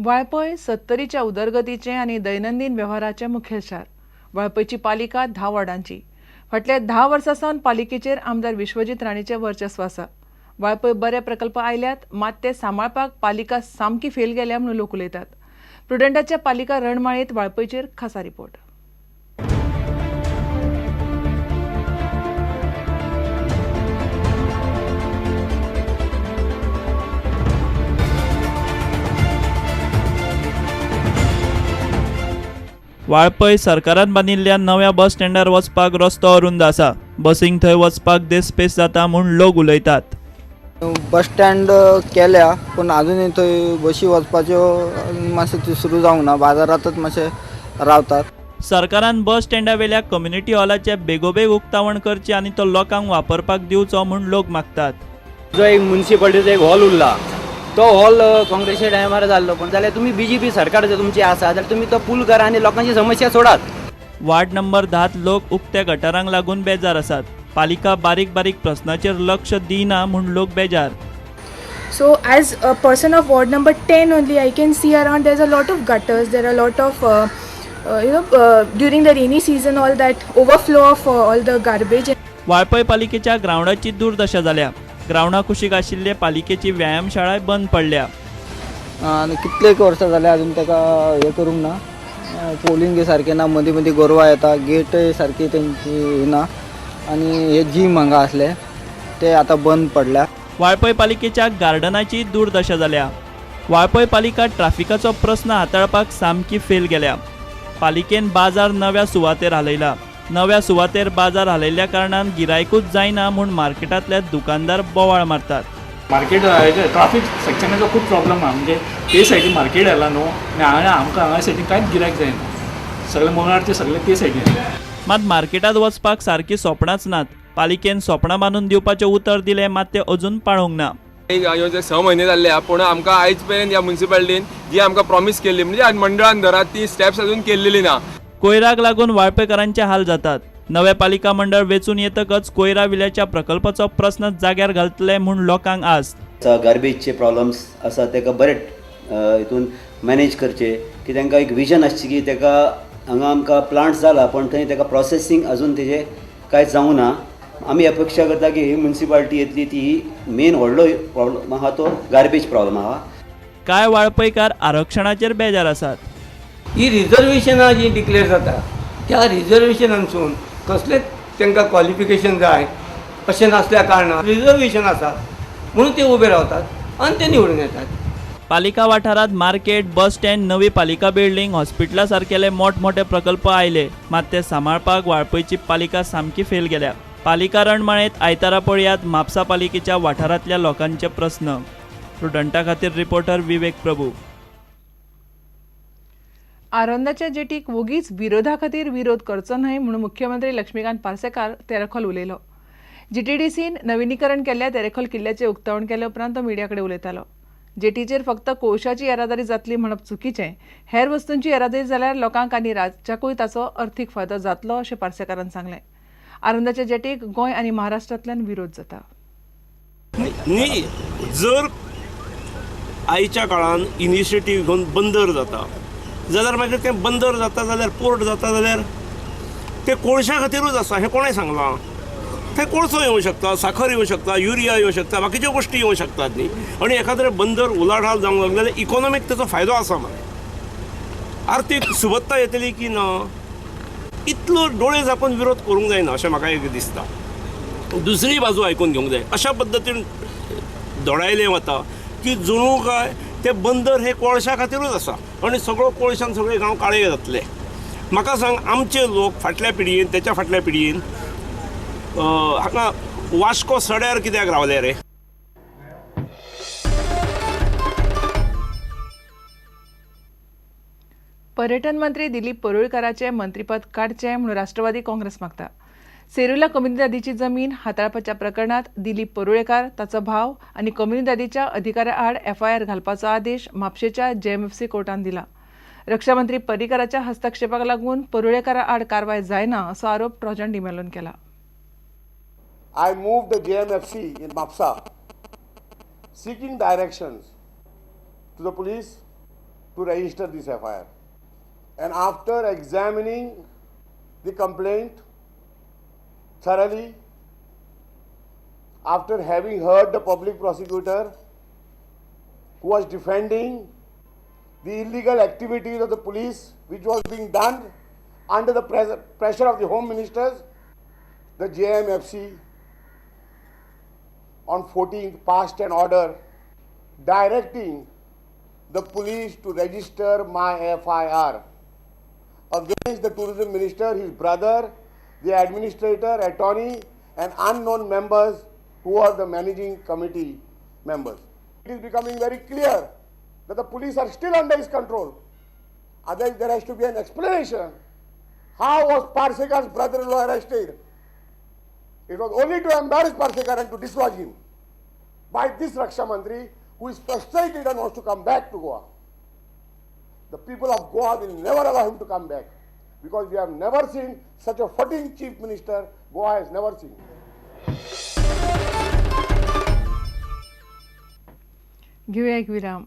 वाळपय सत्तरीच्या उदरगतीचें आनी दैनंदीन वेव्हाराचें मुखेल शार. वाळपयची पालिका 10 वॉर्डांची. फाटल्या 10 वर्सां सावन पालिकेचेर आमदार विश्वजीत राणेचें वर्चस्व आसा. वाळपय बरे प्रकल्प आयल्यात, मात ते सांबाळपाक पालिका सामकी फेल गेल्या म्हणून लोक उलयतात. प्रुडंटाच्या पालिका रणमाळेंत वाळपयचेर खासा रिपोर्ट. वाळपय सरकारान बांदिल्ल्या नव्या बस स्टँडार वचपाक रस्तो अरुंद आसा. बसींक थंय वचपाक देसपेस जाता म्हूण लोक उलयतात. बस स्टँड केल्या पूण अजूनय थंय बशी वचपाच्यो मातशें सुरू जावंक ना, बाजारांतच मातशें रावतात. सरकारान बस स्टँडावेल्या कम्युनिटी हॉलाचें बेगोबेग उक्तावण करचें आनी तो लोकांक वापरपाक दिवचो म्हूण लोक मागतात. जो एक म्युनिसिपालिटीचो एक हॉल उरला तो हॉल काँग्रेसच्या टायमार जाल्लो, पण जाल्यार तुमी बीजेपी सरकार जर तुमची आसा जाल्यार तुमी तो पूल करा आनी लोकांची समस्या सोडात. वार्ड नंबर 10 लोक उक्त्या गटारांक लागून बेजार आसात. पालिका बारीक बारीक प्रश्नाचेर लक्ष दिना म्हूण लोक बेजार. So as a person of ward number 10 only, I can see around there's a lot of gutters, there are a lot of during the rainy season all that overflow of all the garbage. Valpoi पालिकेच्या ग्रावंडाची दुर्दशा जाल्या. ग्रावंडा कुशीक आशिल्ले पालिकेची व्यायामशाळा बंद पडल्या. आनी कितले वर्सां जाले अजून ताका हें करूंक ना, पोलिंग सारकें ना, मदीं मदीं गोरवां येता, गेटय सारकी तेंची ना आनी हे जीम हांगा आसले ते आतां बंद पडल्या. वाळपय पालिकेच्या गार्डनाची दुर्दशा जाल्या. वाळपय पालिका ट्राफिकाचो प्रस्न हाताळपाक सामकी फेल गेल्या. पालिकेन बाजार नव्या सुवातेर हालयला. नव्या सुवातेर बाजार हालयल्ल्या कारणान गिरायकूच जायना म्हूण मार्केटांतले दुकानदार बोवाळ मारतात. मार्केट ट्राफीक सेक्शनाचो खूब प्रॉब्लम आहा, म्हणजे ते सायडीन मार्केट आयला न्हू आनी हांगा आमकां हांगा सायडीन कांयच गिरायक जायना, सगळे मंगळार ते सगळे ते सायडीन. मात मार्केटांत वचपाक सारकी सोपणांच नात. पालिकेन सोपणां बांदून दिवपाचें उतर दिलें, मात तें अजून पाळूंक ना. 6 म्हयने जाल्ले पूण आमकां आयज पर्यंत ह्या म्युनिसिपालिटीन जी आमकां प्रॉमीस केल्ली म्हणजे मंडळान धरात ती स्टेप्स अजून केल्लेली ना. कोयराक लागून वाळपेकारांचे हाल जातात. नवे पालिका मंडळ वेंचून येतकच कोयरा विल्याच्या प्रकल्पाचो प्रस्न जाग्यार घालतले म्हूण लोकांक आस. गार्बेजचे प्रॉब्लम्स आसा ताका बरे हितून मॅनेज करचे की तांकां एक विजन आसची की ताका हांगा आमकां प्लांट जाला पण थंय ताका प्रोसेसींग अजून तेजें कांय जावंक ना. आमी अपेक्षा करता की ही म्युनिसिपालिटी येतली ती ही मेन व्हडलो प्रॉब्लम आहा तो गार्बेज प्रॉब्लम आहा. कांय वाळपयकार आरक्षणाचेर बेजार आसात. ही रिजर्वेशनां जी डिक्लेअर जाता त्या रिजर्वेशनांसून कसलेच तांकां क्वॉलिफिकेशन जाय अशें नासल्या कारणान रिजर्वेशन आसा म्हणून ते उबे रावतात आनी ते निवडून येतात. पालिका वाठारांत मार्केट, बस स्टँड, नवी पालिका बिल्डिंग, हॉस्पिटला सारकेले मोठमोठे प्रकल्प आयले, मात ते सांबाळपाक वाळपयची पालिका सामकी फेल गेल्या. पालिका रणमाळेंत आयतारा पळयात म्हापसा पालिकेच्या वाठारांतल्या लोकांचे प्रस्न. प्रुडंटा खातीर रिपोर्टर विवेक प्रभू. आरोंदाच्या जेटीक वोगीच विरोधा खातीर विरोध करचो न्हय म्हणून मुख्यमंत्री लक्ष्मीकांत पार्सेकार तेरेखोल उलयलो. जीटीडीसीन नविनीकरण केल्ल्या तेरेखोल किल्ल्याचें उक्तावण केले उपरांत तो मिडिया कडेन उलयतालो. जेटीचेर फक्त कोळशाची येरादारी जातली म्हणप चुकीचें, हेर वस्तूंची येरादारी जाल्यार लोकांक आनी राज्याकूय ताचो अर्थीक फायदो जातलो अशें पार्सेकारान सांगलें. आरोंदाच्या जेटीक गोंय आनी महाराष्ट्रांतल्यान विरोध जाता. न्ही, जर आयच्या काळान इनिशिएटीव घेवन बंदर जाता जाल्यार मागीर तें बंदर जाता जाल्यार पोर्ट जाता जाल्यार तें कोळशा खातीरूच आसा हें कोणें सांगलां? थंय कोळसो येवं शकता, साखर येवं शकता, युरिया येवं शकता, बाकीच्यो गोश्टी येवं शकतात न्ही. आनी एखाद्रें बंदर उलाढाल जावंक लागलें जाल्यार इकॉनॉमीक ताचो फायदो आसा मरे, आर्थीक सुबत्ता येतली की ना. इतलो डोळे झापून विरोध करूंक जायना अशें म्हाका एक दिसता. दुसरी बाजू आयकून घेवंक जाय. अशा पद्दतीन दोडायलें वता की जणू काय ते बंदर हे कोळशा खातीरूच आसा आनी सगळो कोळशान सगळे गांव काळे जातले. म्हाका सांग, आमचे लोक फाटल्या पिळयेन तेच्या फाटल्या पिळयेन हांगा वास्को सड्यार कित्याक रावले रे? पर्यटन मंत्री दिलीप परुळकराचें मंत्रीपद काडचें म्हणून राष्ट्रवादी काँग्रेस मागता. सेरुला कोमुनिदादीची जमीन हाताळपाच्या प्रकरणात दिलीप परुळेकार, ताचो भाव आनी कोमुनिदादीच्या अधिकाऱ्या आड एफआयआर घालपाचो आदेश म्हापशेच्या जेएमएफसी कोर्टान दिला. रक्षामंत्री पर्रीकराच्या हस्तक्षेपाक लागून परुळेकारा आड कारवाय जायना असो आरोप ट्रोजन डिमेलोन केला. I moved the JMFC in Mapsa seeking directions to the police to register this FIR. And after examining the complaint thoroughly, after having heard the public prosecutor who was defending the illegal activities of the police which was being done under the pressure of the home ministers, the JMFC on 14th passed an order directing the police to register my FIR against the tourism minister, his brother, the administrator, attorney, and unknown members who are the managing committee members. It is becoming very clear that the police are still under his control. Otherwise, there has to be an explanation. How was Parsekar's brother-in-law arrested? It was only to embarrass Parsekar and to dislodge him by this Raksha Mantri, who is frustrated and wants to come back to Goa. The people of Goa will never allow him to come back, because we have never seen such a 14th chief minister Goa has never seen. घेऊया एक विराम.